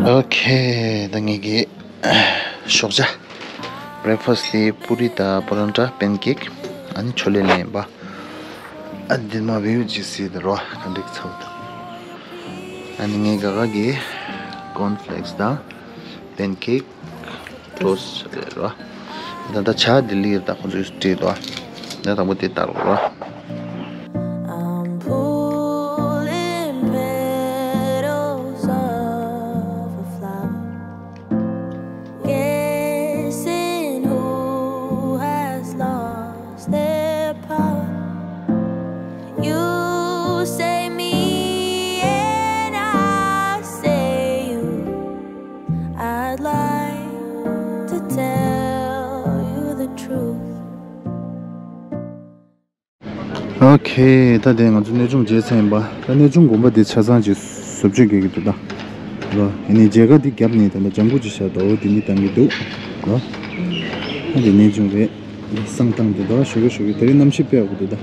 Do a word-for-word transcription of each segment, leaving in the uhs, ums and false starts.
ཨོ་ཁེ། ད་ངེད་ཀྱི་ཞོགས་ཇ། བྷི་རེག་ཕ་སི་དེ་པུ་རི་དང་པོ་རོན་ཊ། པན་ཀེག་ཨ་ནི་ཆོ་ལེ་ལེན་པ། ཨ་འདི་མ་བེའུ་ཇི་སི་དེ་རོ་ག་འགྲིག་ཚ་བོ་དང་། ཨ་ནི་ངའི་ག་ག་གི་ཀོན་ཕི་ལེག་སི་དང་པན་ཀེག་ཊོ་སི་ཊི་རེད་རོ། ད་ལྟ་ཇ་དེ་ལི་ཡིར་ད་ཁོང་ཚོས་སྤྲད་དོ། ད་དང་པོ་དེ་ལྟར་རོ། I'm pulling petals off a flower, guessing who has lost their power. You say me and I say you. I'd like to tell you the truth. ཨོ་ཁེ། ད་དེ་ང་ཚོ་གནས་ཆུང་མཇལ་ཚར་ཡིན་པ། ད་གནས་ཆུང་དགོན་པ་འདི་ཆ་ཚང་ཅིག་བཟོ་བཅོས་རྒྱག་གི་འདུག་ད། རོ། ཡིན་ནའི་མཇལ་ཁ་འདི་བརྒྱབ་ནས་ད་ལྟ་ལྗང་གུ་ཅིག་བཞག་འདུག་འོ་འདི་ནི་བཏང་གི་འདུག་རོ། ད་དེ་གནས་ཆུང་རེད། བསང་བཏང་འདུག་ད། ཞོགས་ཀས་ཞོགས་ཀས་དེ་རིང་གནམ་གཤིས་དཔེ་ཡག་པོ་འདུག་ད།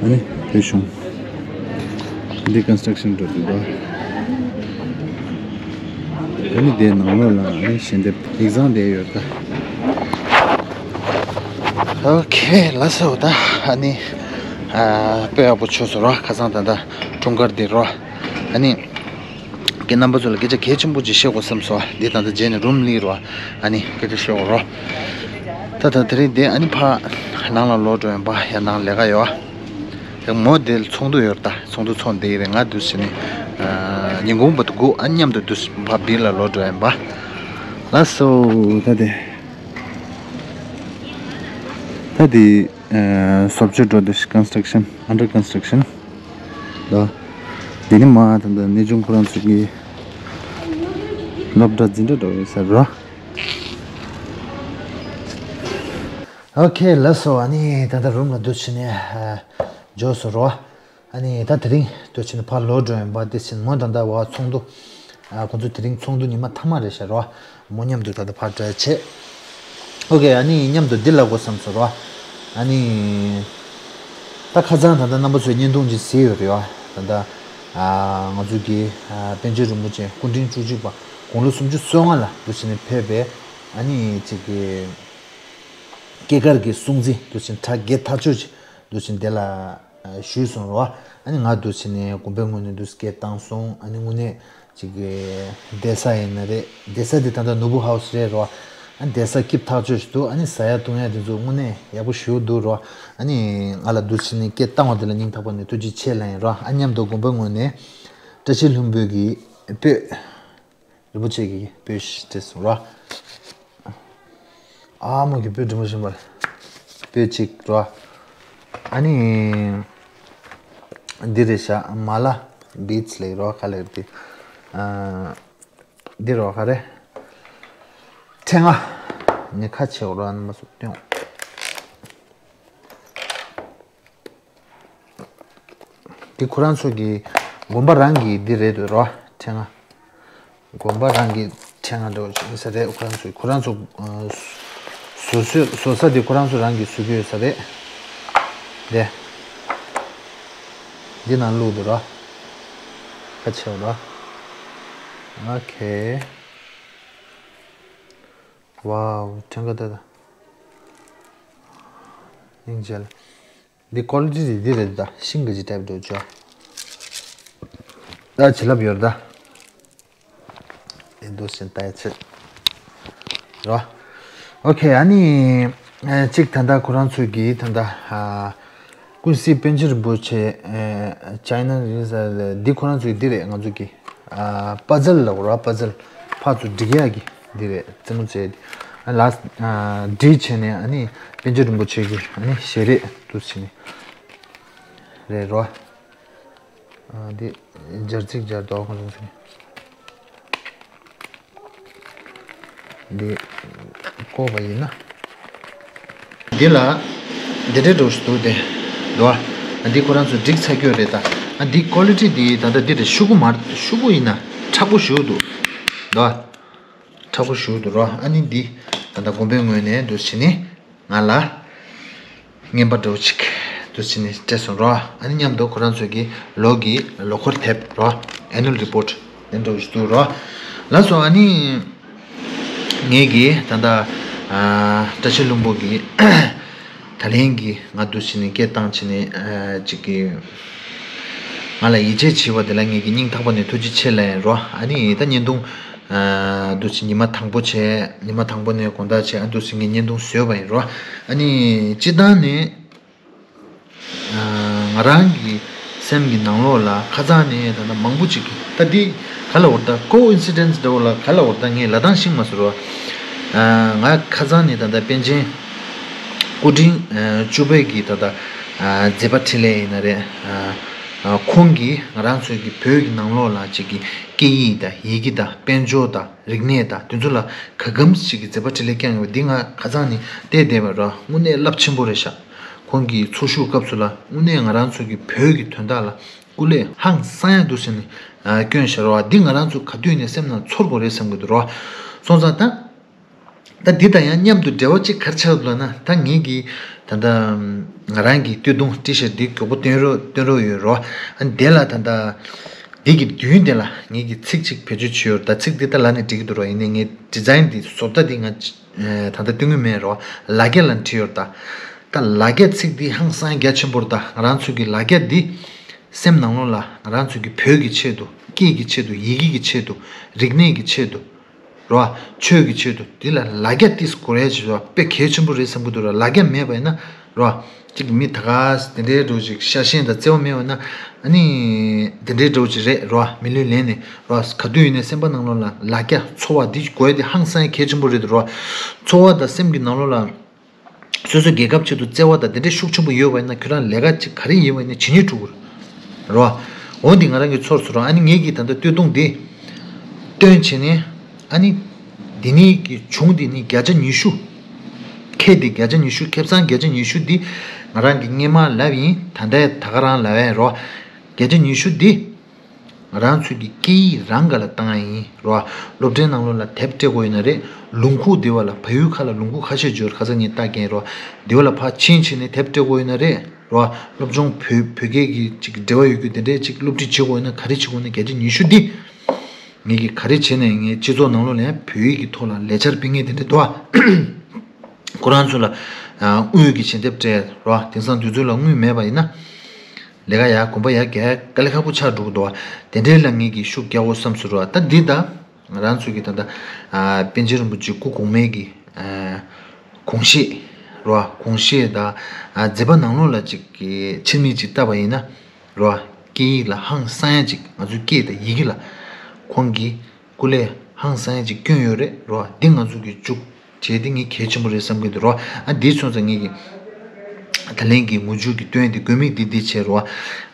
ཨ་ནི་བོད་གཞུང་འདི་ཀོན་སི་ཊྲག་ཤན་འགྲོ་འདུག་ད། ཨ་ནི་དེའི་ནང་ལོགས་ལ་ཨ་ནི་ཞལ་འདེབས་ཡིག་ཚང་དེ་ཡོད་ད། ཨོ་ཁེ། ལགས་སོ། ད་ཨ་ནི་ཨ་དཔེ་ཡག་པོ་བྱུང་སོང་རོ། ཁ་སང་ད་ལྟ་འཁྲུངས་སྐར་འདི་རོ། ཨ་ནི་ཀྱི་རྣམ་པ་ཚོ་ལ་སྐད་ཆ་གལ་ཆེན་པོ་ཅིག་བཤད་དགོས་བསམ་སོང་། འདི་ད་ལྟ་རྗེས་ནས་རུམ་ལི་རོ། ཨ་ནི་སྐད་ཆ་བཤད་དགོས་རོ། ད་ད་དེ་རིང་འདི་ཨ་ནི་ཕ་ནང་ལ་ལོག་འགྲོ་ཡིན་པ། ཡ་ནང་ལས་ཀ་ཡོད། དེ་མོ་དེ་ཚོགས་འདུ་ཡོད་ད། ཚོགས་འདུ་ཚོགས་འདི་རེད། ང་འདུག་བྱས་ནས་ཉིན་གུང་བར་དུ་སྒུག་ཨ་མཉམ་དུ་འདུག་ཕ་བིར་ལ་ལོག་འགྲོ་ཡིན་པ། ལགས་སོ། ད་དེ་ད་དེ་བཟོ་བཅོས་འགྲོ་འདུག་ཀོན་སི་ཊྲག་ཤན། ཨན་ཌར་ཀོན་སི་ཊྲག་ཤན། ད་དེ་ནི་མ་ད་ད་གནས་ཆུང་ཁོ་རང་ཚོ་གི་སློབ་གྲྭ་འཛིན་གྲྭ་འགྲོ་ཡོད་ས་རེད་རོ། ཨོ་ཁེ། ལགས་སོ། ཨ་ནི་ད་ལྟ་རུམ་ལ་འདུག་བྱས་ནས་ཨ་འབྱོར་སོང་རོ། ཨ་ནི་ད་དེ་རིང་འདུག་བྱས་ནས་ཕར་ལོག་འགྲོ་ཡིན་པ། དེ་བཞིན་མོ་ད་ལྟ་བ་ཚོགས་འདུ། ཨ་ཁོང་ཚོ་དེ་རིང་ཚོགས་འདུ་ཉི་མ་མཐའ་མ་རེད་ཤག་རོ། མོ་མཉམ་དུ་ད་ལྟ་ཕར་འགྲོ་བྱས། ཨོ་ཁེ། ཨ་ནི་མཉམ་དུ་འདི་ལབ་དགོས་བསམ་སོང་རོ། ཨ་ནི་ད་ཁ་སང་ད་ལྟ་རྣམ་པ་ཚོས་བརྙན་ཐུང་ཅིག་གཟིགས་ཡོད་རེད་བ། ད་ལྟ་ཨ་ང་ཚོ་གི་ཨ་པཎ་ཆེན་རིན་པོ་ཆེ་སྐུ་ཕྲེང་བཅུ་གཅིག་པ་དགུང་ལོ་སུམ་ཅུ་སོ་ལྔ་ལ་འདུག་བྱས་ནས་ཕེབས་པའི་ཨ་ནི་ཅིག་གི་སྐྱེས་སྐར་གྱི་སྲུང་བརྩི་འདུག་བྱས་ནས་གྲ་རྒྱས་ཐག་ཆོད་ཅིག་འདུག་བྱས་ནས་དེ་ལ་ཞུས་སོང་རོ། ཨ་ནི་ང་འདུག་བྱས་ནས་དགོན་པའི་ངོས་ནས་འདུག་སྐད་བཏང་སོང་། ཨ་ནི་དངོས་གནས་ཅིག་གི་བསྡད་ས་ཡིན་ན་རེད། བསྡད་ས་དེ་ད་ལྟ་ནོར་བུ་ཧའུ་སི་རེད་རོ། ཨ་ནི་བསྡད་ས་སྐྱིད་ཐག་ཆོད་ཞིག་འདུག་ཨ་ནི་ཟ་ཡ་བཏུང་ཡ་དེ་ཚོ་དངོས་གནས་ཡག་པོ་ཞེ་པོ་འདུག་རོ། ཨ་ནི་ང་ལ་འདུག་བྱས་ནས་སྐད་བཏང་བ་དེ་ལ་སྙིང་ཐག་པ་ནས་ཐུགས་རྗེ་ཆེ་ལབ་ཡིན་རོ། ཨ་མཉམ་དུ་དགོན་པའི་ངོས་ནས་བཀྲ་ཤིས་ལྷུན་པོ་གི་སྤོས། རིན་པོ་ཆེ་གི་སྤོས་ཤིག་སྤྲད་སོང་ར། ཨ་མ་གི་སྤོས་འདྲ་མོ་ཞིག་མ་རེད། སྤོས་གཅིག་ར། ཨ་ནི་འདི་རེད་ཤག་མ་ལ་བིཌ་སི་ལབ་ར། ག་ལབ་འདི། ཨ་འདི་ར་ག་རེ། ཕྲེང་བ། ངས་ཁ་ཕྱེ་འོ་ར་ནི་མ་སུ་སྟོན། འདི་ཁོ་རང་ཚོ་གི་དགོན་པ་རང་གི་འདི་རེད་འདུག་ར། ཕྲེང་བ། དགོན་པ་རང་གི་ཕྲེང་བ་འདྲ་བོ་ཞིག་ཡིན་ས་རེད། ཁོ་རང་ཚོ་ཁོ་རང་ཚོ་ཨ་བཟོ་བཟོ་བཟོ་ས་འདི་ཁོ་རང་ཚོ་རང་གིས་བཟོ་གི་ཡོད་ས་རེད། འདི་འདི་ནང་བླུགས་འདུག་ར། ཁ་ཕྱེ་འོ་ར། ཨོ་ཁེ། ཝའོ། ཕྲེང་བ་ལྟ་ད། སྙིང་རྗེ་ལ། འདི་ཀོ་ལི་ཊི་དེ་འདི་རེད་ད། ཤིང་གི་ཅི་ཊའིབ་འདྲ་བོ་ཅིག་ད་བྱིན་རླབས་ཡོད་རེད་ད། ཨེ་འདུག་སེ་ལྟ་ཡ་ཆེད་རོ། ཨོ་ཁེ། ཨ་ནི་ཨེ་གཅིག་ད་ལྟ་ཁོ་རང་ཚོས་ཀྱིས་ད་ལྟ་ཨ་ཀུན་གཟིགས་པཎ་ཆེན་རིན་པོ་ཆེ་ཨེ་ཅའི་ན་རི་ས་འདི་ཁོ་རང་ཚོས་འདི་རེད། ང་ཚོ་གི་ཨ་པ་ཛལ་ལབ་ར། པ་ཛལ་ཕར་ཚུར་སྒྲིག་ཡག་གི་འདི་རེད། རྩེད་མོ་རྩེ་ཡ་འདི། ཨ་ལ་ཨ་སྒྲིག་བྱས་ནས་ཨ་ནི་པཎ་ཆེན་རིན་པོ་ཆེ་གི་ཨ་ནི་ཞལ་རས་འདུག་སེ་བྱས་ནས་རེད་རོ། ཨ་འདི་སྦྱར་ཚིག་སྦྱར་དོ་ཁོ་རང་ཚོ་ནི། འདི་བཀོག་པ་ཡིན་ན། འདི་ལ་འདི་འདྲ་འདྲ་བོ་ཞིག་འདུག་སྟེ། འདུག་ཨ། འདི་ཁོ་རང་ཚོ་སྒྲིག་ཚར་རྒྱུ་རེད་ད། ཨ་འདི་ཀོ་ལི་ཊི་འདི་ད་ལྟ་འདི་རེད། ཤོག་གུ་མ་ཤོག་གུ་ཡིན་ན་མཁྲེགས་པོ་ཞེ་པོ་འདུག་འདུག་ཨ། མཁྲེགས་པོ་ཞེ་པོ་འདུག་རོ། ཨ་ནི་འདི་ད་ལྟ་དགོན་པའི་ངོས་ནས་འདུག་སེ་བྱས་ནས་ང་ལ་རྔན་པ་འདྲ་བོ་ཅིག་འདུག་སེ་བྱས་ནས་སྤྲད་སོང་རོ། ཨ་ནི་མཉམ་དུ་ཁོ་རང་ཚོ་གི་ལོ་གི་ལོ་འཁོར་དེབ་རོ། ཨེ་ནུ་ཨལ་རི་པོར་ཊི། འདྲ་བོ་ཞིག་འདུག་རོ། ལགས་སོ། ཨ་ནི་ངས་ཀྱིས་ད་ལྟ་ཨ་བཀྲ་ཤིས་ལྷུན་པོ་གི་ད་ལན་གྱི་ང་འདུག་བྱས་ནས་སྐད་བཏང་བྱས་ནས་ཨ་ཅིག་གི་ང་ལ་ཡིད་ཆེས་བྱས་པ་དེ་ལ་ངས་ཀྱིས་སྙིང་ཐག་པ་ནས་ཐུགས་རྗེ་ཆེ་ལབ་ཡིན་རོ། ཨ་ནི་ད་བརྙན་ཐུང་ཨ་འདུག་བྱས་ཉི་མ་དང་པོ་བྱས། ཉི་མ་དང་པོ་ནས་དགོང་དག་བྱས། ཨ་འདུག་བྱས་ངས་བརྙན་ཐུང་བཟོས་པ་ཡིན་རོ། ཨ་ནི་སྤྱིར་བཏང་ནས། ཨ་ང་རང་གི་སེམས་ཀྱི་ནང་ལོགས་ལ་ཁ་སང་ནས་ད་ལྟ་མང་པོ་ཅིག་གིས། ད་འདི་ག་ལབ་དགོས་རེད། ད་ཀོ་ཨིན་སི་ཌེན་སི་འདྲ་བོ་ལ་ག་ལབ་དགོས་རེད། ད་ངས་ལབ་སྟངས་ཤེས་མ་སོང་རོ། ཨ་ང་ཁ་སང་ནས་ད་ལྟ་པཎ་ཆེན་སྐུ་ཕྲེང་ཨ་བཅུ་པའི་གི་ད་ལྟ་ཨ་མཛད་པ་འཕྲིན་ལས་ཡིན་ན་རེད། ཨ་ཨ་ཁོང་གིས་ང་རང་ཚོའི་གི་བོད་ཀྱི་ནང་ལོགས་ལ་ཅིག་གི་སྐད་ཡིག་དང་ཡི་གེ་དང་དཔལ་འབྱོར་དང་རིག་གནས་དང་དེ་ཚོ་ལ་ག་གམ་ཞིག་གི་མཛད་པ་འཕྲིན་ལས་བསྐྱངས་ཡོད་པ་འདི་ང་ཁ་སང་ནས་བལྟས་བསྡད་པ་རོ། དངོས་གནས་རླབས་ཆེན་པོ་རེད་ཤག་ཁོང་གི་ཚོགས་ཞུགས་སྐབས་སུ་ལ་དངོས་གནས་ང་རང་ཚོ་གི་བོད་ཀྱི་དོན་དག་ལ་སྐུ་ལས་ཧང་སང་ཡ་འདུག་ཟེར་ནས་ཨ་བསྐྱོན་བཞག་རོ། འདི་ང་རང་ཚོ་ག་དུས་ནས་སེམས་ནང་ཚོར་དགོས་རེད་བསམ་གི་འདུག་རོ། སོང་ཙང་ད་ད་འདི་དང་ཡང་མཉམ་དུ་འབྲེལ་བ་གཅིག་ག་རེ་ཆགས་འདུག་ལབ་ན། ད་ངེད་ཀྱི་ད་ལྟ་ང་རང་གི་སྟོད་ཐུང་ཊི་ཤར་ཊི་འདི་མགྱོགས་པོ་སྟོན་རོགས་སྟོན་རོགས་ཡོད་རོ། ཨ་ནི་དེ་ལ་ད་ལྟ་འདི་གི་མདུན་དེ་ལ་ངེད་ཀྱི་ཚིག་གཅིག་བེད་སྤྱོད་བྱས་ཡོད་རེད། ད་ཚིག་འདི་ད་ལབ་ནས་འགྲིག་གི་འདུག་རོ། ཡིན་ནའི་ངའི་ཌི་ཛའིན་འདི་བཟོ་ལྟ་འདི་ང་ཨེ་ད་ལྟ་སྟོན་གི་མེད་རོ། ལ་རྒྱ་ལ་བྲིས་ཡོད་རེད། ད་ད་ལ་རྒྱ་ཚིག་འདི་ཧང་སང་རྒྱ་ཆེན་པོ་རེད། ད་ང་རང་ཚོ་གི་ལ་རྒྱ་འདི་སེམས་ནང་ལོགས་ལ་ང་རང་ཚོ་གི་བོད་ཀྱི་ཆེད་དུ། སྐད་ཀྱི་ཆེད་དུ། ཡི་གེ་གི་ཆེད་དུ། རིག་གནས་ཀྱི་ཆེད་དུ་རོ། ཆོས་ཀྱི་ཆེད་དུ། འདི་ལ་ལ་རྒྱ་ཏིས་དགོས་རེད་ཅེས་པ་དཔེ་གལ་ཆེན་པོ་རེད་བསམ་གི་འདུག་རོ། ལ་རྒྱ་མེད་པ་ཡིན་ན་རོ། གཅིག་མི་ད་ག་དེ་འདྲའི་འདྲ་བོ་ཅིག་ཤ་ཞེན་དང་བརྩེ་བ་མེད་པ་ན། ཨ་ནི་དེ་འདྲའི་འདྲ་བོ་ཅིག་རེད་རོ། མི་ལུས་ལེན་ནས་རོ། ག་དུས་ཡིན་ནའི་སེམས་པ་ནང་ལོགས་ལ་ལ་རྒྱ་ཚོར་བ་འདི་དགོས་ཡ་དེ་ཧང་སང་གལ་ཆེན་པོ་རེད་རོ། ཚོར་བ་དང་སེམས་ཀྱི་ནང་ལོགས་ལ་སོ་སོའི་རྒྱལ་ཁབ་ཆེད་དུ་བརྩེ་བ་དང་དེ་འདྲའི་ཤུགས་ཆེན་པོ་ཡོད་པ་ཡིན་ན། ཁྱོད་རང་ལས་ཀ་ཅིག་ག་རེ་ཡིན་པ་ཡིན་ན་བྱེད་སྙིང་འདོད་ཀྱི་རེད་རོ། འོ་འདི་ང་རང་གིས་ཚོར་སོང་རོ། ཨ་ནི་ངེད་ཀྱིས་ད་ལྟ་སྟོད་ཐུང་འདི་བཏོན་བྱས་ནས། ཨ་ནི་འདི་ནས་ཀྱི་བྱུང་འདི་ནི་བརྒྱ་ཆ་ཉི་ཤུ། ཁེ་འདི་བརྒྱ་ཆ་ཉི་ཤུ། ཁེ་བཟང་བརྒྱ་ཆ་ཉི་ཤུ་འདི་ང་རང་གིས་སྔོན་མ་ལབ་ཡིན། ད་ལྟ་ད་ག་རང་ལབ་ཡིན་རོ། བརྒྱ་ཆ་ཉི་ཤུ་འདི་ང་རང་ཚོའི་གི་སྐད་ཡིག་རང་ག་ལ་བཏང་ཡ་ཡིན་རོ། སློབ་གྲྭའི་ནང་ལོགས་ལ་དེབ་སྤྲད་དགོས་ཡོད་ན་རེད། ལུང་ཁུག་འདི་བ་ལ། བལ་ཡུལ་ཁ་ལ་ལུང་ཁུག་ཁ་ཤས་ཡོད་རེད། ཁ་སང་ངས་ལྟ་མཁན་རོ། འདི་བ་ལ་ཕར་ཕྱིན་བྱས་ནས་དེབ་སྤྲད་དགོས་ཡོད་ན་རེད་རོ། སློབ་སྦྱོང་བོད་བོད་སྐད་ཀྱི་ཅིག་འབྲེལ་བ་ཡོད་རྒྱུ་དེ་འདྲའི་ཅིག་སློབ་ཁྲིད་བྱེད་དགོས་ཡོད་ན། ག་རེ་བྱེད་དགོས་ན་བརྒྱ་ཆ་ཉི་ཤུ་འདི་ངེད་ཀྱིས་ག་རེ་བྱས་ནས་ངའི་སྤྱི་ཚོགས་ནང་ལོགས་ལ་ཡང་བོད་ཡིག་གི་ཐོག་ལ་ལས་འཆར་སྤེལ་མཁན་དེ་འདྲ་འདུག་ཨ། ཁོ་རང་ཚོ་ལ་ཨ་དངུལ་གྱི་བྱིན་རླབས་སྤྲད་རོ། དེང་སང་དུས་ཚོད་ལ་དངུལ་མེད་པ་ཡིན་ན། ལས་ཀ་ཡག་གོམ་པ་ཡག་རྒྱག་དཀའ་ལས་ཁག་པོ་ཆགས་འགྲོ་གི་འདུག་བ། དེ་འདྲའི་ལ་ངེད་ཀྱིས་ཤུགས་རྒྱག་དགོས་བསམ་སོང་རོ། ད་འདི་ད་ང་རང་ཚོ་གི་ད་ལྟ་ཨ་པཎ་ཆེན་རིན་པོ་ཆེ་སྐུ་གོང་མའི་གི་ཨ་དགོངས་བཞེད་རོ། དགོངས་བཞེད་དང་ཨ་མཛད་པ་ནང་ལོགས་ལ་ཅིག་གི་ཕྱིར་མིག་ཅིག་བལྟས་པ་ཡིན་ན་རོ། སྐད་ཡིག་ལ་ཧང་སང་ཡ་ཅིག་ང་ཚོའི་སྐད་དང་ཡི་གེ་ལ་ཁོང་གིས་སྐུ་ལས་ཧང་སང་ཡ་ཅིག་བསྐྱོན་ཡོད་རེད་རོ། འདི་ང་ཚོ་གི་མཇུག་བྱས་འདི་ངས་གལ་ཆེན་པོ་རེད་བསམ་གྱི་འདུག་རོ། ཨ་འདི་སོང་ཙང་ངས་ཀྱི་ད་ལན་གྱི་ངོ་བཅུག་གི་སྟོན་འདི་དགོས་མེད་འདི་འདི་བྱས་རོ།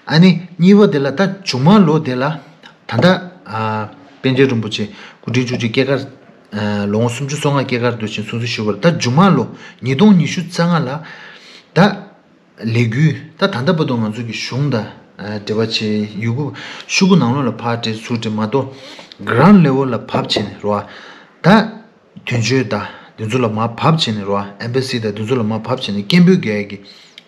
ཨ་ནི་གཉིས་པ་དེ་ལ། ད་མཇུག་མ་ལོ་དེ་ལ་ད་ལྟ་ཨ་པཎ་ཆེན་རིན་པོ་ཆེ་སྐུ་ཕྲེང་བཅུ་གཅིག་སྐྱེས་སྐར་ཨ་ལོ་ངོ་སུམ་ཅུ་སོ་ལྔ་སྐྱེས་སྐར་འདུག་ཅིང་སྲུང་བརྩི་ཞུ་བར། ད་མཇུག་མ་ལོ་ཉིས་སྟོང་ཉི་ཤུ་རྩ་ལྔ་ལ་ད་ལས་འགུལ་ད་ད་ལྟ་བར་དུ་ང་ཚོ་གི་གཞུང་དང་ཨ་འབྲེལ་བ་བྱས་ཡོད་རྒྱུ་ཤོག་གུ་ནང་ལོགས་ལ་ཕར་སྤྲད་ཚུར་སྤྲད་མ་གཏོགས་གྷ་རའུན་ཌི་ལེ་ཝལ་ལ་བབས་བྱས་ནས་རོ། ད་དོན་གཅོད་དང་དེ་ཚོ་ལ་མར་བབས་བྱས་ནས་རོ། ཨེམ་བྷ་སི་དང་དེ་ཚོ་ལ་མར་བབས་བྱས་ནས་སྐད་འབོད་རྒྱག་ཡ་གི་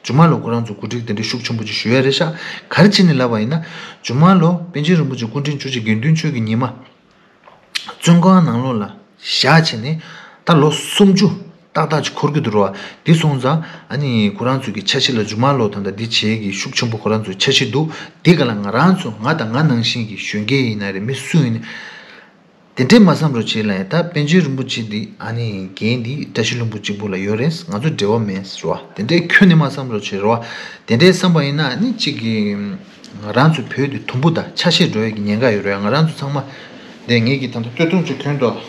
མཇུག་མ་ལོ་ཁོ་རང་ཚོ་གོ་སྒྲིག་དེ་འདྲ་ཤུགས་ཆེན་པོ་ཅིག་ཞུ་ཡ་རེད་ཤག་ག་རེ་བྱས་ནས་ལབ་པ་ཡིན་ན། མཇུག་མ་ལོ་པཎ་ཆེན་རིན་པོ་ཆེ་སྐུ་ཕྲེང་བཅུ་གཅིག་དགེ་འདུན་ཆོས་ཀྱི་ཉི་མ་བཙོན་ཁང་ནང་ལོགས་ལ་བཞག་བྱས་ནས་ད་ལོ་སུམ་ཅུ་ཏག་ཏག་ཅིག་འཁོར་གྱི་འདུག་རོ། འདི་སོང་ཙང་ཨ་ནི་ཁོ་རང་ཚོ་གི་འཆར་གཞི་ལ་མཇུག་མ་ལོ་ད་ལྟ་འདི་བྱེད་ཀྱི་ཤུགས་ཆེན་པོ་ཁོ་རང་ཚོའི་འཆར་གཞི་འདུག་འདི་ག་ལ་ང་རང་ཚོ་ང་དང་ང་ནང་བཞིན་གྱི་གཞོན་སྐྱེས་ཡིན་ན་རེད། མི་སུ་ཡིན་ནའི་དེ་འདྲས་མ་བསམ་རོགས་བྱེད་ལ། ད་པཎ་ཆེན་རིན་པོ་ཆེ་འདི་ཨ་ནི་འགན་འདི་བཀྲ་ཤིས་ལྷུན་པོ་གཅིག་པུ་ལ་ཡོད་རེད། ང་ཚོ་འབྲེལ་བ་མེད་རོ། དེ་འདྲས་ཁྱོན་ནས་མ་བསམ་རོགས་བྱེད་རོ། དེ་འདྲས་བསམ་པ་ཡིན་ན་ཨ་ནི་གཅིག་གི་ང་རང་ཚོ་བོད་འདི་དུམ་བུ་དང་ཆ་ཤས་འགྲོ་ཡ་གི་ཉེན་ཁ་ཡོད་རེད། ང་རང་ཚོ་ཚང་མ་དེ་ངེད་ཀྱི་ད་ལྟ་སྟོད་ཐུང་ཅིག་གྱོན་འདུག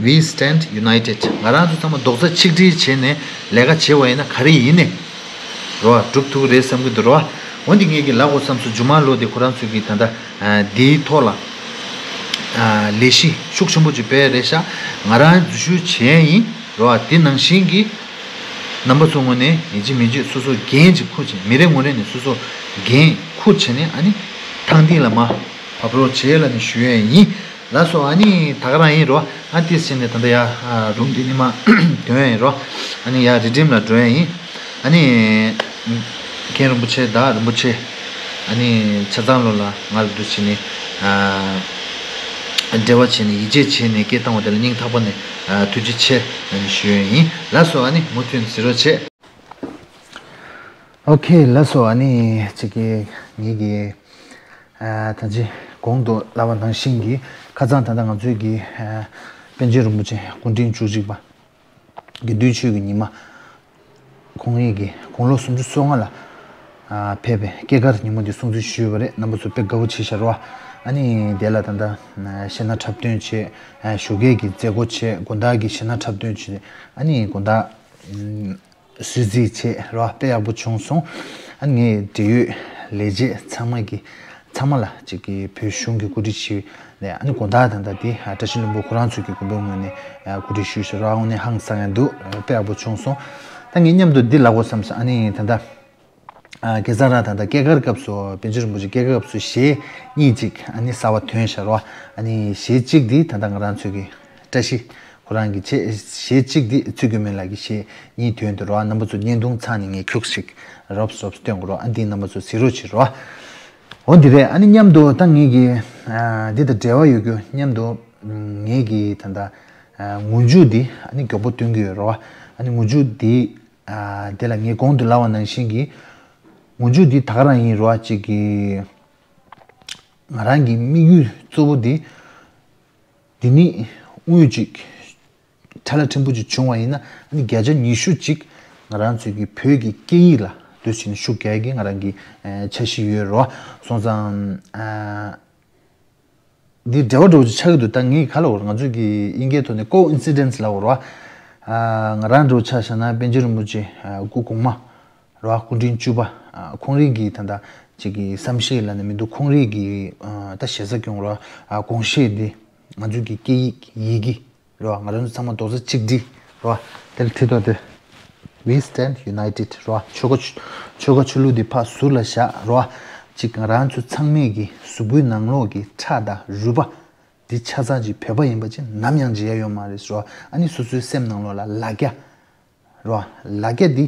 We stand united. ང་རང་ཚོ་ཚང་མ་རྡོག་རྩ་ཆིག་སྒྲིལ་བྱས་ནས་ལས་ཀ་བྱེད་པ་ཡིན་ན་ག་རེ་ཡིན་ནའི་རོ་སྒྲུབ་ཐུབ་ཀྱི་རེད་བསམ་གྱི་འདུག་རོ། འོན་ཏེ་ངེད་ཀྱི་ལབ་དགོས་བསམ་སོང་། མཇུག་མ་ལོ་དེ་ཁོ་རང་ཚོ་གི་ད་ལྟ་འདིའི་ཐོག་ལ་ལས་གཞི་ཤུགས་ཆེན་པོ་ཅིག་སྤེལ་རེད་ཤག་ང་རང་འཛུལ་ཞུགས་བྱས་ཡིན་རོ། དེ་ནང་བཞིན་གྱི་རྣམ་པ་ཚོ་ངོས་ནས་ཡིན་གཅིག་མིན་གཅིག་སོ་སོ་འགན་ཅིག་འཁུར་བྱས། མི་རེ་ངོ་རེ་ནས་སོ་སོ་འགན་འཁུར་བྱས་ནས་ཨ་ནི་ཐང་སྟེང་ལ་མར་བབས་རོགས་བྱེད་ལབ་ནས་ཞུ་ཡས་ཡིན། ལགས་སོ། ཨ་ནི་ད་ག་རང་ཡིན་རོ། ཨ་ཏི་སི་ནས་ད་ལྟ་ཡ་ཨ་རུམ་འདི་ནི་མ་དོན་ཡིན་རོ། ཨ་ནི་ཡ་རི་ཌིམ་ལ་འགྲོ་ཡས་ཡིན། ཨ་ནི་མཁན་རིན་པོ་ཆེ་བདག་རིན་པོ་ཆེ་ཨ་ནི་ཆ་ཚང་ལོ་ལ་ང་ལ་འདུག་བྱས་ནས་ འབྲེལ་བ་བྱས་ནས་ཡིད་ཆེས་བྱས་ནས་སྐད་བཏང་བ་དེ་ལ་སྙིང་ཐག་པ་ནས་ཐུགས་རྗེ་ཆེ་ཞུ་ཡས་ཡིན། ལགས་སོ། ཨ་ནི་མུ་མཐུད་ནས་གཟིགས་རོགས་བྱེད། ཨོ་ཁེ། ལགས་སོ། ཨ་ནི་ཅིག་གི་ངེད་ཀྱི་ད་ཅི་གོང་དུ་ལབ་པ་ནང་བཞིན་གྱི་ཁ་སང་ད་ལྟ་ང་ཚོའི་གི་པཎ་ཆེན་རིན་པོ་ཆེ་སྐུ་ཕྲེང་བཅུ་གཅིག་པ་དགེ་འདུན་ཆོས་ཀྱི་ཉི་མ། ཁོང་རང་གི་དགུང་ལོ་སུམ་ཅུ་སོ་ལྔ་ལ་ཨ་ཕེབས་པའི་སྐྱེས་སྐར་ཉིན་མོ་འདི་སྲུང་བརྩི་ཞུས་པ་རེད། རྣམ་པ་ཚོ་དཔེ་དགའ་པོ་བྱས་ཤག་རོ། ཨ་ནི་དེ་ལ་ད་ལྟ་གཞས་སྣ་འཁྲབ་སྟོན་བྱས། ཨ་ཞོགས་ཀས་ཀྱི་མཛད་སྒོ་བྱས། དགོང་དག་གི་གཞས་སྣ་འཁྲབ་སྟོན་བྱས། ཨ་ནི་དགོང་དག་ཨམ་གསོལ་ཚིགས་བྱས་རོ། དཔེ་ཡག་པོ་བྱུང་སོང་། ཨ་ནི་ངས་འབྲེལ་ཡོད་ལས་བྱེད་ཚང་མ་གི་ཚང་མ་ལ་ཅིག་གི་བོད་གཞུང་གི་གོ་སྒྲིག་ཞུས་ནས། ཨ་ནི་དགོང་དག་ད་ལྟ་འདི་ཨ་བཀྲ་ཤིས་ལྷུན་པོ་ཁོ་རང་ཚོ་གི་དགོན་པའི་ངོས་ནས་ཨ་གོ་སྒྲིག་ཞུས་ཤག་རོ། ཨ་ནི་ཧང་སང་ཡ་འདུག་དཔེ་ཡག་པོ་བྱུང་སོང་། ད་ངས་མཉམ་དུ་འདི་ལབ་དགོས་བསམ་སོང་། ཨ་ནི་ད་ལྟ་ཨ་སྐལ་བཟང་རང་ད་ལྟ་སྐྱེས་སྐར་སྐབས་སུ། པཎ་ཆེན་རིན་པོ་ཆེ་སྐྱེས་སྐར་སྐབས་སུ་གཞས་གཉིས་ཅིག་ཨ་ནི་གསར་པ་ཐོན་ཤག་རོ། ཨ་ནི་གཞས་གཅིག་འདི་ད་ལྟ་ང་རང་ཚོའི་གི་བཀྲ་ཤིས་ཁོ་རང་གི་བྱས། གཞས་གཅིག་འདི་ཚུལ་ཁྲིམས་ལགས་ཀྱི་གཞས་གཉིས་ཐོན་འདུག་རོ། རྣམ་པ་ཚོ་བརྙན་ཐུང་ཚང་ནས་ངས་ཁྱུག་ཅིག་རོབ་རོབ་སྟོན་དགོས་རོ། ཨ་འདི་རྣམ་པ་ཚོ་གཟིགས་རོགས་བྱེད་རོ། འོ་འདི་རེད། ཨ་ནི་མཉམ་དུ་ད་ངེད་ཀྱི་ཨ་འདི་དང་འབྲེལ་བ་ཡོད་རྒྱུ། མཉམ་དུ་ངེད་ཀྱི་ད་ལྟ་ཨ་ངུ་མཇུག་འདི་ཨ་ནི་མགྱོགས་པོ་སྟོན་གྱི་ཡོད་རོ། ཨ་ནི་ངུ་མཇུག་འདི་ཨ་དེ་ལ་ངས་གོང་དུ་ལབ་པ་ནང་བཞིན་གྱི་ངུ་མཇུག་འདི་ད་ག་རང་ཡིན་རོ། ཅིག་གི་ང་རང་གི་དམིགས་ཡུལ་གཙོ་བོ་འདི། འདི་ནི་དངུལ་ཅིག་ཁྲ་ལ་ཕྲན་བུ་ཅིག་བྱུང་བ་ཡིན་ན། ཨ་ནི་བརྒྱ་ཆ་ཉི་ཤུ་ཅིག་ང་རང་ཚོའི་གི་བོད་ཀྱི་སྐད་ཡིག་ལ་འདུག་སེ་ནས་ཤུགས་རྒྱག་གི་ང་རང་གི་ཨ་འཆར་གཞི་ཡོད་རོ། སོང་ཙང་ཨ་འདི་འབྲེལ་བ་འདྲ་བོ་ཅིག་ཆགས་ཀྱི་འདུག་ད་ངས་ག་ལབ་དགོས་རེད། ང་ཚོའི་གི་དབྱིན་སྐད་ཐོག་ནས་ཀོ་ཨིན་སི་ཌེན་སི་ལབ་དགོས་རེད་བ། ཨ་ང་རང་འདྲ་བོ་ཆ་བཞག་ན་པཎ་ཆེན་རིན་པོ་ཆེ་ཨ་སྐུ་གོང་མ་རེད་བ། སྐུ་ཕྲེང་བཅུ་པ། ཨ་ཁོང་རང་གི་ད་ལྟ་ཅིག་གི་བསམ་ཤེས་ལབ་ན་མི་འདུག་ཁོང་རང་གི་ཨ་ད་ཞེ་ས་སྐྱོང་རེད་བ། ཨ་དགོངས་བཞེད་འདི་ང་ཚོའི་གི་སྐད་ཡིག་ཡི་གེ་རེད་བ། ང་རང་ཚོ་ཚང་མ་རྡོག་རྩ་གཅིག་སྒྲིལ་རེད་བ། དེ་ལ་ཁྲིད་ཐོག་དེ། We stand united རེད་བ། ཆོལ་ཁ་ཆོལ་ཁ་ཆོས་ལུགས་འདི་ཕར་ཟུར་ལ་བཞག་རེད་བ། ཅིག་ང་རང་ཚོ་ཚང་མས་གི་གཟུགས་པོའི་ནང་ལོགས་ཀྱི་ཁྲག་དང་རུས་པ་འདི་ཆ་ཚང་ཅིག་བོད་པ་ཡིན་པ་ཅིག་ནམ་ཡང་བརྗེད་ཡ་ཡོད་མ་རེད་རེད་བ། ཨ་ནི་སོ་སོའི་སེམས་ནང་ལོགས་ལ་ལ་རྒྱ་རེད་བ། ལ་རྒྱ་འདི་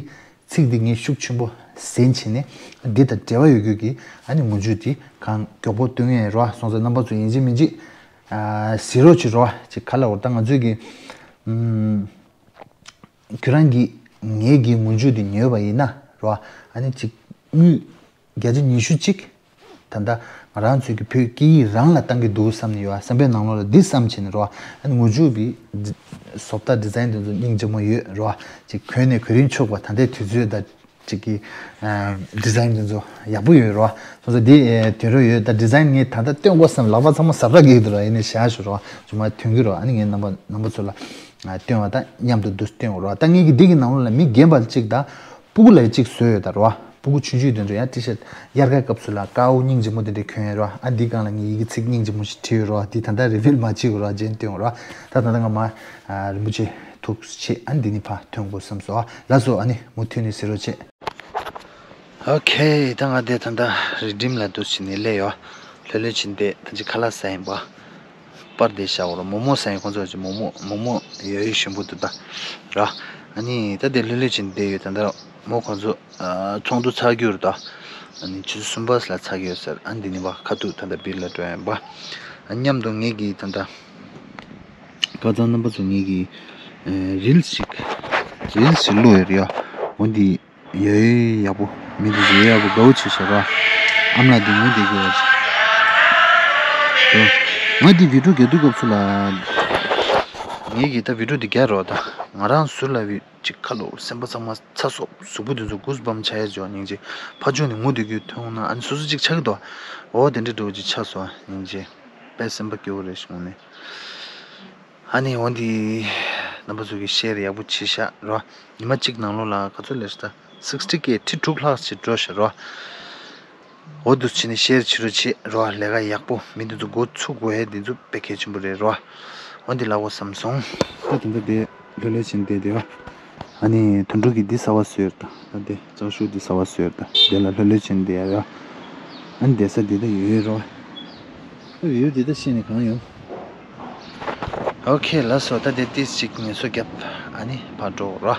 ཚིག་འདི་ངས་ཤུགས་ཆེན་པོ་གཟན་བྱས་ནས་འདི་དང་འབྲེལ་བ་ཡོད་རྒྱུ་གི་ཨ་ནི་ངུ་མཇུག་འདི་གང་མགྱོགས་པོ་སྟོན་ཡས་རེད་བ། སོང་ཙང་རྣམ་པ་ཚོ་ཡིན་གཅིག་མིན་གཅིག་ཨ་གཟིགས་རོགས་བྱེད་རེད་བ། ཅིག་ག་ལབ་དགོས་རེད། ད་ང་ཚོས་གི་ཨམ་ཁྱོད་རང་གིས་ངེད་ཀྱི་ངུ་མཇུག་འདི་ཉོས་པ་ཡིན་ན་རེད་བ། ཨ་ནི་ཅིག་དངུལ་བརྒྱ་ཆ་ཉི་ཤུ་ཅིག་ད་ལྟ་ང་རང་ཚོའི་གི་བོད་སྐད་ཡིག་རང་ལ་བཏང་གི་འདུག་བསམ་ནས་ཡོད་བ། བསམ་པའི་ནང་ལོགས་ལ་འདི་བསམ་བྱས་ནས་རེད་བ། ཨ་ནི་ངུ་མཇུག་གི་བཟོ་ལྟ་ཌི་ཛའིན་དེ་ཚོ་སྙིང་རྗེ་མོ་ཡོད་རེད་བ། ཅིག་གོན་ནས་གོ་རིམ་ཆོག་པ། ད་ལྟའི་དུས་ཚོད་ད་ཅིག་གི་ཨ་ཌི་ཛའིན་དེ་ཚོ་ཡག་པོ་ཡོད་རེད་བ། སོང་ཙང་འདི་ཨ་དོན་རོགས་ཡོད། ད་ཌི་ཛའིན་ངས་ད་ལྟ་སྟོན་དགོས་བསམ། ལག་པ་ཚང་མ་ཟབ་ར་གི་འདུག་ར། ཡིན་ནའི་བཞག་ཞུ་རེད་བ། ཚང་མ་ཐོན་གི་རེད་བ། ཨ་ནི་ངས་རྣམ་པ་རྣམ་པ་ཚོ་ལ་ཨ་སྟོན་པ་དང་མཉམ་དུ་འདུག་སྟོན་དགོས་རེད་བ། ད་ངས་གི་འདི་གི་ནང་ལོགས་ལ་མི་རྒན་པ་གཅིག་དང་སྤུ་གུ་ལ་གཅིག་བཟོས་ཡོད་ད་རེད་བ། སྤུ་གུ་ཆུང་ཆུང་དེ་ཚོ་ཡང་ཊི་ཤར་ཊི་དབྱར་ཁ་སྐབས་སུ་ལ་དཀར་པོ་སྙིང་རྗེ་མོ་དེ་འདྲ་གྱོན་ཡོད་རེད་བ། ཨ་འདི་སྒང་ལ་ངས་ཡི་གེ་ཚིག་སྙིང་རྗེ་མོ་ཞིག་བྲིས་ཡོད་རེད་བ། འདི་ད་ལྟ་རི་བྷིལ་མ་བྱེད་དགོས་རེད་བ། རྗེས་སྟོན་དགོས་རེད་བ། ད་ད་ལྟ་ང་མ་ཨ་རིན་པོ་ཆེ་ཐུགས་རྗེ་ཆེ། ཨ་འདི་ནི་ཕར་ཐོན་དགོས་བསམ་སོང་བ། ལགས་སོ། ཨ་ནི་མུ་མཐུད་ནས་གཟིགས་རོགས་བྱེད། ཨོ་ཁེ། ད་ང་དེ་ད་ལྟ་རི་ཌིམ་ལ་འདུག་སེ་ནས་སླེབས་ཡོད། ལྷོད་ལྷོད་བྱས་བསྡད། ད་ཅི་ཁ་ལག་ཟ་ཡིན་པ། པར་དེ་བཞག་རོགས། མོག་མོག་ཟ་ཡིན། ཁོང་ཚོ་ཅིག་མོག་མོག་མོག་མོག་ཡོད་ཡོད་ཞིམ་པོ་འདུག་ད་ར། ཨ་ནི་ད་དེ་ལྷོད་ལྷོད་བྱས་བསྡད་ཡོད། ད་ལྟ་མོ་ཁོང་ཚོ་ཨ་ཚོགས་འདུ་ཚར་རྒྱུ་རེད་ད། ཨ་ནི་ཆུ་ཚོད་གསུམ་པ་ལ་ཚར་གི་ཡོད་ཟེར། ཨ་འདི་ནི་བ་ཁ་ཐུག་ད་ལྟ་བིར་ལ་འགྲོ་ཡིན་པ། ཨ་མཉམ་དུ་ངེད་ཀྱི་ད་ལྟ་ཁ་སང་རྣམ་པ་ཚོ་ངེད་ཀྱི་ཨ་རིལ་ཞིག་རིལ་ཞིག་བླུགས་ཡོད་རེད་ཡ། འོ་འདི་ཡོད་ཡག་པོ། མི་འདི་ཚོ་ཡོད་ཡག་པོ་དགའ་བོ་བྱེད་ཤག་ར། ཨ་མ་ལགས་འདི་ངུ་བསྡད་ཀྱི་ཡོད། ང་འདི་བི་ཌིའོ་རྒྱག་དུས་སྐབས་སུ་ལ། ངེད་ཀྱིས་ད་བི་ཌིའོ་འདི་རྒྱག་རོགས་ད། ང་རང་ཟུར་ལ་བི་ཅིག་ཁ་ལོ་སེམས་པ་ཚང་མ་ཚ་སོགས་གཟུགས་པོ་འདི་ཚོ་གུས་བམ་ཆ་ཡ་ཇོ་སྙིང་རྗེ། ཕ་ཆུང་ནས་ངུ་བསྡད་ཀྱི་མཐོང་ན་ཨ་ནི་སོ་སོ་ཅིག་ཆགས་ཀྱི་འདུག་འོ་དེ་འདྲ་འདྲ་བོ་ཅིག་ཆགས་སོང་། སྙིང་རྗེ། དཔེ་སེམས་པ་སྐྱོ་བོ་རེད་བྱུང་ནས། ཨ་ནི་འོ་འདི་རྣམ་པ་ཚོ་གི་ཤེར་ཡག་པོ་བྱེད་ཤག་རོ། ཉི་མ་གཅིག་ནང་ལོགས་ལ་ག་ཚོད་ལས་ད་སིག་སི་ཊི་ཀེ་ཁྲི་དྲུག་ལྷག་ཅིག་འགྲོ་ཤག་རོ། འོ་འདུག་བྱས་ནས་ཤེར་བྱེད་རོགས་བྱེད་རོ། ལས་ཀ་ཡག་པོ། མི་འདི་ཚོ་འགོ་ཚུགས་དགོས་ཡས་འདི་ཚོ་དཔེ་གལ་ཆེན་པོ་རེད་རོ། འོ་འདི་ལབ་དགོས་བསམ་སོང་། ད་དེ་འདྲ་དེ་ལྷོད་ལྷོད་བྱས་བསྡད་དེ་རོ། ཨ་ནི་དོན་གྲུབ་ཀྱིས་འདི་ཟ་བ་བཟོས་ཡོད་ད། ད་དེ་ལྕགས་ཤུག་འདི་ཟ་བ་བཟོས་ཡོད་ད། དེ་ལ་ལྷོད་ལྷོད་བྱས་བསྡད་ཡ་རོ། ཨ་ནི་བསྡད་ས་འདི་ད་ཡོད་རོ། ཨ་ཡོད་འདི་ད་ཤེས་ནས་གང་ཡོང་། ཨོ་ཁེ། ལགས་སོ། ད་དེ་ཏིས་ཅིག་ངལ་གསོ་རྒྱབ། ཨ་ནི་ཕར་འགྲོ་རོ།